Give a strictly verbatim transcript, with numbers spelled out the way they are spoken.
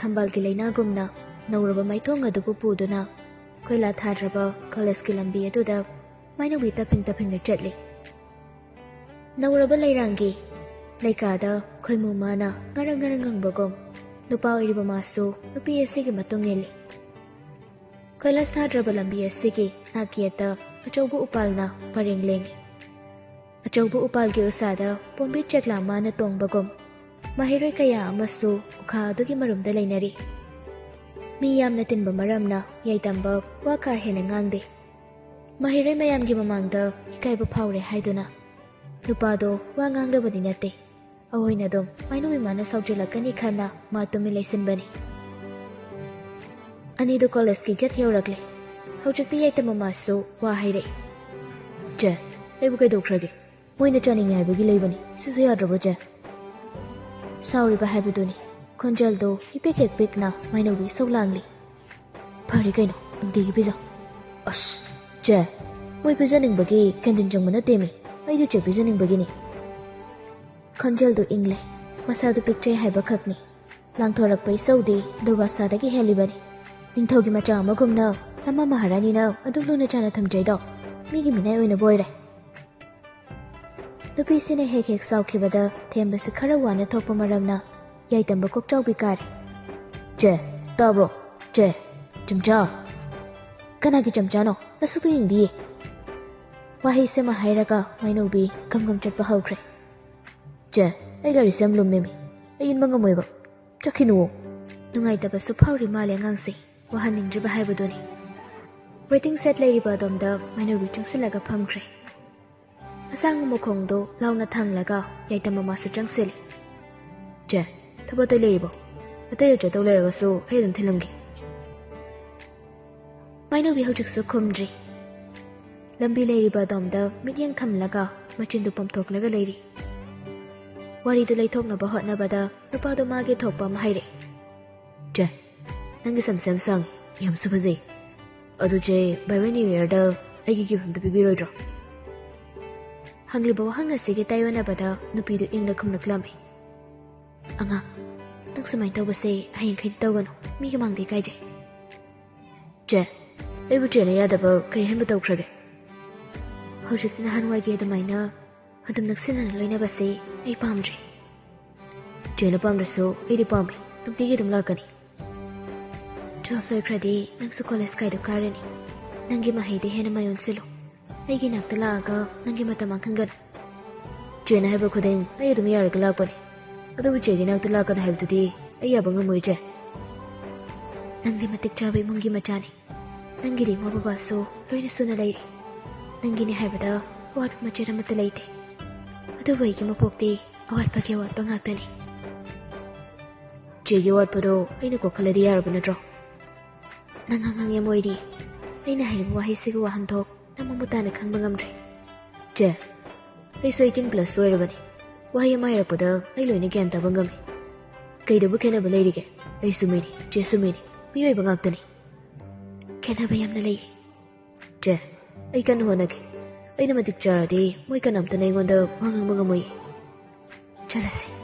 ꯊꯝꯕꯥꯜꯒꯤ ꯂꯩꯅꯥꯒꯨꯝꯅ ꯅꯧꯔꯕ ꯃꯥꯏꯊꯣꯡ ꯑꯗꯨꯕꯨ ꯄꯨꯗꯨꯅ ꯀꯣꯏꯂꯥ ꯊꯥꯗ꯭ꯔꯕ ꯀꯣꯂꯦꯖꯀꯤ ꯂꯝꯕꯤ ꯑꯗꯨꯗ ꯃꯥꯏꯅꯧꯕꯤ ꯇꯞꯐꯤꯡ ꯇꯞꯐꯤꯡꯅ ꯆꯠꯂꯤ꯫ ꯅꯧꯔꯕ ꯂꯩꯔꯥꯡꯒꯤ ꯂꯩꯀꯥꯗ ꯈꯣꯏꯃꯨ ꯃꯥꯅ ꯉꯔꯪ ꯉꯔꯪ ꯉꯪꯕꯒꯨꯝ ꯅꯨꯄꯥ ꯑꯣꯏꯔꯤꯕ ꯃꯥꯁꯨ ꯅꯨꯄꯤ ꯑꯁꯤꯒꯤ ꯃꯇꯨꯡ ꯏꯜꯂꯤ꯫ ꯀꯣꯏꯂꯥꯁ ꯊꯥꯗ꯭ꯔꯕ ꯂꯝꯕꯤ ꯑꯁꯤꯒꯤ ꯅꯥꯛꯌꯦꯠꯇ ꯑꯆꯧꯕ ꯎꯄꯥꯜꯅ ꯄꯔꯦꯡ ꯂꯦꯡꯏ꯫ ꯑꯆꯧꯕ ꯎꯄꯥꯜꯒꯤ ꯎꯁꯥꯗ ꯄꯣꯝꯕꯤꯠ ꯆꯦꯛꯂꯥ ꯃꯥꯅ ꯇꯣꯡꯕꯒꯨꯝ ꯃꯍꯩꯔꯣꯏ ꯀꯌꯥ ꯑꯃꯁꯨ ꯎꯈꯥ ꯑꯗꯨꯒꯤ ꯃꯔꯨꯝꯗ ꯂꯩꯅꯔꯤ꯫ ꯃꯤ ꯌꯥꯝꯅ ꯇꯤꯟꯕ ꯃꯔꯝꯅ ꯌꯥꯏꯇꯝꯕ ꯋꯥ ꯀꯥ ꯍꯦꯟꯅ ꯉꯥꯡꯗꯦ꯫ ꯃꯍꯩꯔꯣꯏ ꯃꯌꯥꯝꯒꯤ ꯃꯃꯥꯡꯗ ꯏꯀꯥꯏꯕ ꯐꯥꯎꯔꯦ ꯍꯥꯏꯗꯨꯅ ꯅꯨꯄꯥꯗꯣ ꯋꯥ ꯉꯥꯡꯗꯕꯗꯤ ꯅꯠꯇꯦ꯫ ꯑꯑꯣꯏꯅ ꯑꯗꯨꯝ ꯃꯥꯏꯅꯧꯕꯤ ꯃꯥꯅ ꯁꯥꯎꯖꯤꯜꯂꯛꯀꯅꯤ ꯈꯟꯅ ꯃꯥ ꯇꯨꯃꯤꯟ ꯂꯩꯁꯤꯟꯕꯅꯤ꯫ ꯑꯅꯤꯗꯨ ꯀꯣꯂꯦꯖꯀꯤ ꯒꯦꯠ ꯌꯧꯔꯛꯂꯦ꯫ ꯍꯧꯖꯤꯛꯇꯤ ꯌꯥꯏꯇꯝꯕ ꯃꯥꯁꯨ ꯋꯥ ꯍꯥꯏꯔꯛꯏ꯫ "ꯆꯦ, ꯑꯩꯕꯨ ꯀꯩꯗꯧꯈ꯭ꯔꯒꯦ? ꯃꯣꯏꯅ ꯆꯥꯅꯤꯡꯉꯦ ꯍꯥꯏꯕꯒꯤ ꯂꯩꯕꯅꯤ꯫ ꯁꯤꯁꯨ ꯌꯥꯗ꯭ꯔꯕꯣ, ꯆꯦ?" ꯁꯥꯎꯔꯤꯕ ꯍꯥꯏꯕꯗꯨꯅꯤ꯫ ꯈꯣꯟꯖꯦꯜꯗꯣ ꯏꯄꯤꯛ ꯍꯦꯛ ꯄꯤꯛꯅ ꯃꯥꯏꯅꯧꯕꯤ ꯏꯁꯧ ꯂꯥꯡꯂꯤ꯫ "ꯐꯔꯦ ꯀꯩꯅꯣ, ꯅꯨꯡꯇꯤꯒꯤ ꯄꯤꯖꯧ꯫" "ꯑꯁ, ꯆꯦ, ꯃꯣꯏ ꯄꯤꯖꯅꯤꯡꯕꯒꯤ ꯀꯦꯟꯇꯤꯟ ꯆꯪꯕ ꯅꯠꯇꯦꯃꯤ꯫ ꯑꯩꯗꯤ ꯆꯦ ꯄꯤꯖꯅꯤꯡꯕꯒꯤꯅꯤ꯫" ꯈꯣꯟꯖꯦꯜꯗꯨ ꯏꯪꯂꯦ꯫ ꯃꯁꯥꯗꯨ ꯄꯤꯛꯆꯩ ꯍꯥꯏꯕ ꯈꯛꯅꯤ꯫ ꯂꯥꯡꯊꯣꯔꯛꯄ ꯏꯁꯧꯗꯤ ꯗꯨꯔꯕꯥꯁꯥꯗꯒꯤ ꯍꯦꯜꯂꯤꯕꯅꯤ꯫ ꯅꯤꯡꯊꯧꯒꯤ ꯃꯆꯥ ꯑꯃꯒꯨꯝꯅ ꯅꯃꯥ ꯃꯍꯥꯔꯥꯅꯤꯅ ꯑꯗꯨꯛ ꯂꯨꯅ ꯆꯥꯅ ꯊꯝꯖꯩꯗꯣ ꯃꯤꯒꯤ ꯃꯤꯅꯥꯏ ꯑꯣꯏꯅꯕ ꯑꯣꯏꯔꯦ꯫ ꯅꯨꯄꯤꯁꯤꯅ ꯍꯦꯛ ꯍꯦꯛ ꯁꯥꯎꯈꯤꯕꯗ ꯊꯦꯝꯕꯁꯤ ꯈꯔ ꯋꯥꯅ ꯊꯣꯛꯄ ꯃꯔꯝꯅ ꯌꯥꯏꯇꯝꯕ ꯀꯣꯛꯆꯥꯎꯕꯤ ꯀꯥꯔꯦ꯫ "ꯆꯦ, ꯇꯥꯕ꯭ꯔꯣ? ꯆꯦ, ꯆꯝꯆꯥ꯫" "ꯀꯅꯥꯒꯤ ꯆꯝꯆꯥꯅꯣ? ꯅꯁꯛꯇꯣ ꯌꯦꯡꯗꯤꯌꯦ꯫" ꯋꯥꯍꯩꯁꯤꯃ ꯍꯥꯏꯔꯒ ꯃꯥꯏꯅꯧꯕꯤ ꯒꯝ ꯒꯝ ꯆꯠꯄ ꯍꯧꯈ꯭ꯔꯦ꯫ "ꯆꯦ, ꯑꯩ ꯒꯥꯔꯤꯁꯦ ꯌꯥꯝ ꯂꯨꯝꯃꯦꯃꯤ꯫ ꯑꯩ ꯏꯟꯕ ꯉꯝꯃꯣꯏꯕ꯫ ꯆꯠꯈꯤꯅꯨꯋꯣ꯫" ꯅꯨꯡꯉꯥꯏꯇꯕꯁꯨ ꯐꯥꯎꯔꯤ ꯃꯥꯜꯂꯦ ꯑꯉꯥꯡꯁꯦ꯫ ꯋꯥꯍꯟꯅꯤꯡꯗ꯭ꯔꯤꯕ ꯍꯥꯏꯕꯗꯨꯅꯤ꯫ ꯋꯦꯇꯤꯡ ꯁꯦꯠ ꯂꯩꯔꯤꯕ ꯑꯗꯣꯝꯗ ꯃꯥꯏꯅꯧꯕꯤ ꯆꯪꯁꯤꯜꯂꯒ ꯐꯝꯈ꯭ꯔꯦ꯫ ꯑꯁꯥꯡꯕ ꯃꯈꯣꯡꯗꯣ ꯂꯥꯎꯅ ꯊꯥꯡꯂꯒ ꯌꯥꯏꯇꯝꯕ ꯃꯥꯁꯨ ꯆꯪꯁꯤꯜꯂꯤ꯫ "ꯆꯦ, ꯊꯕꯛ ꯑꯇꯩ ꯂꯩꯔꯤꯕꯣ? ꯑꯇꯩ ꯆꯠꯇꯧ ꯂꯩꯔꯒꯁꯨ ꯑꯩ ꯑꯗꯨꯝ ꯊꯤꯜꯂꯝꯒꯦ꯫" ꯃꯥꯏꯅꯧꯕꯤ ꯍꯧꯖꯤꯛꯁꯨ ꯈꯨꯝꯗ꯭ꯔꯤ꯫ ꯂꯝꯕꯤ ꯂꯩꯔꯤꯕ ꯑꯗꯣꯝꯗ ꯃꯤꯠꯌꯦꯡ ꯊꯝꯂꯒ ꯃꯆꯤꯟꯗꯨ ꯄꯣꯝꯊꯣꯛꯂꯒ ꯂꯩꯔꯤ꯫ ꯋꯥꯔꯤꯗꯨ ꯂꯩꯊꯣꯛꯅꯕ ꯍꯣꯠꯅꯕꯗ ꯅꯨꯄꯥꯗꯨ ꯃꯥꯒꯤ ꯊꯣꯛꯄ ꯑꯃ ꯍꯥꯏꯔꯛꯏ꯫ "ꯆꯦ, ꯅꯪꯒꯤ ꯁꯝꯁꯦ ꯌꯥꯝ ꯁꯥꯡꯉꯤ, ꯌꯥꯝꯁꯨ ꯐꯖꯩ꯫ ꯑꯗꯨ ꯆꯦ, ꯕꯥꯏ ꯕꯥꯏ ꯅ꯭ꯌꯨ ꯌꯔꯗ ꯑꯩꯒꯤ ꯒꯤꯐ ꯑꯝꯇ ꯄꯤꯕꯤꯔꯣꯏꯗ꯭ꯔꯣ?" ꯍꯪꯂꯤꯕ ꯋꯥꯍꯪ ꯑꯁꯤꯒꯤ ꯇꯥꯏꯑꯣꯟꯅꯕꯗ ꯅꯨꯄꯤꯗꯨ ꯏꯪꯅ ꯈꯨꯝꯂꯛꯂꯝꯃꯤ꯫ "ꯑꯉꯥꯡ, ꯅꯪ ꯁꯨꯃꯥꯏꯅ ꯇꯧꯕꯁꯦ ꯍꯌꯦꯡꯈꯩꯗꯤ ꯇꯧꯒꯅꯨ, ꯃꯤꯒꯤ ꯃꯥꯡꯗ ꯏꯀꯥꯏꯖꯩ꯫ ꯆꯦ, ꯑꯩꯕꯨ ꯆꯦꯅ ꯌꯥꯗꯕ ꯀꯩ ꯑꯍꯦꯟꯕ ꯇꯧꯈ꯭ꯔꯒꯦ? ꯍꯧꯖꯤꯛꯇꯤ ꯅꯍꯥꯟꯋꯥꯏꯒꯤ ꯑꯗꯨꯃꯥꯏꯅ ꯑꯗꯨꯝ ꯅꯛꯁꯤꯟꯅꯅ ꯂꯣꯏꯅꯕꯁꯦ ꯑꯩ ꯄꯥꯝꯗ꯭ꯔꯦ꯫ ꯆꯦꯅ ꯄꯥꯝꯗ꯭ꯔꯁꯨ ꯑꯩꯗꯤ ꯄꯥꯝꯃꯤ, ꯅꯨꯡꯇꯤꯒꯤ ꯑꯗꯨꯝ ꯂꯥꯛꯀꯅꯤ꯫ ꯇꯨꯋꯦꯜꯐ ꯂꯣꯏꯈ꯭ꯔꯗꯤ ꯅꯪꯁꯨ ꯀꯣꯂꯦꯖ ꯀꯥꯏꯗꯣ ꯀꯥꯔꯅꯤ꯫ ꯅꯪꯒꯤ ꯃꯍꯩꯗ ꯍꯦꯟꯅ ꯃꯥꯏ ꯑꯣꯟꯁꯤꯜꯂꯨ꯫ ꯑꯩꯒꯤ ꯅꯥꯛꯇ ꯂꯥꯛꯑꯒ ꯅꯪꯒꯤ ꯃꯇꯝ ꯃꯥꯡꯍꯟꯒꯅꯨ꯫ ꯆꯦꯅ ꯍꯥꯏꯕ ꯈꯨꯗꯤꯡ ꯑꯩ ꯑꯗꯨꯝ ꯌꯥꯔꯒ ꯂꯥꯛꯄꯅꯤ꯫ ꯑꯗꯨꯕꯨ ꯆꯦꯒꯤ ꯅꯥꯛꯇ ꯂꯥꯛꯀꯅꯨ ꯍꯥꯏꯕꯗꯨꯗꯤ ꯑꯩ ꯌꯥꯕ ꯉꯝꯃꯣꯏ, ꯆꯦ꯫ ꯅꯪꯗꯤ ꯃꯇꯤꯛ ꯆꯥꯕ ꯏꯃꯨꯡꯒꯤ ꯃꯆꯥꯅꯤ꯫ ꯅꯪꯒꯤꯗꯤ ꯏꯃꯥ ꯕꯕꯥꯁꯨ ꯂꯣꯏꯅ ꯁꯨꯅ ꯂꯩꯔꯤ꯫ ꯅꯪꯒꯤꯅꯤ ꯍꯥꯏꯕꯗ ꯑꯋꯥꯠꯄ ꯃꯆꯦꯠ ꯑꯃꯠꯇ ꯂꯩꯇꯦ꯫ ꯑꯗꯨꯕꯨ ꯑꯩꯒꯤ ꯃꯄꯣꯛꯇꯤ ꯑꯋꯥꯠꯄꯒꯤ ꯑꯋꯥꯠꯄ ꯉꯥꯛꯇꯅꯤ꯫ ꯆꯦꯒꯤ ꯑꯋꯥꯠꯄꯗꯣ ꯑꯩꯅ ꯀꯣꯛꯍꯜꯂꯗꯤ ꯌꯥꯔꯕ ꯅꯠꯇ꯭ꯔꯣ? ꯅꯪ ꯑꯉꯥꯡ ꯌꯥꯝ ꯑꯣꯏꯔꯤ꯫ ꯑꯩꯅ ꯍꯥꯏꯔꯤꯕ ꯋꯥꯍꯩꯁꯤꯒꯤ ꯋꯥꯍꯟꯊꯣꯛ ꯅꯪ ꯃꯃꯨꯠ ꯇꯥꯅ ꯈꯪꯕ ꯉꯝꯗ꯭ꯔꯤ꯫ ꯆꯦ, ꯑꯩꯁꯨ eighteen plus ꯑꯣꯏꯔꯕꯅꯤ꯫ ꯋꯥꯍꯩ ꯑꯃ ꯍꯥꯏꯔꯛꯄꯗ ꯑꯩ ꯂꯣꯏꯅ ꯒ꯭ꯌꯥꯟ ꯇꯥꯕ ꯉꯝꯃꯤ꯫ ꯀꯩꯗꯕꯨ ꯈꯦꯠꯅꯕ ꯂꯩꯔꯤꯒꯦ? ꯑꯩꯁꯨ ꯃꯤꯅꯤ, ꯆꯦꯁꯨ ꯃꯤꯅꯤ, ꯃꯤꯑꯣꯏꯕ ꯉꯥꯛꯇꯅꯤ꯫ ꯈꯦꯠꯅꯕ ꯌꯥꯝꯅ ꯂꯩ꯫ ꯆꯦ, ꯑꯩ ꯀꯟꯅ ꯍꯣꯠꯅꯒꯦ꯫ ꯑꯩꯅ ꯃꯇꯤꯛ ꯆꯥꯔꯗꯤ ꯃꯣꯏ ꯀꯅꯥꯝꯇꯅ ꯑꯩꯉꯣꯟꯗ ꯋꯥ ꯉꯥꯡꯕ ꯉꯝꯃꯣꯏꯌꯦ꯫ ꯆꯠꯂꯁꯦ꯫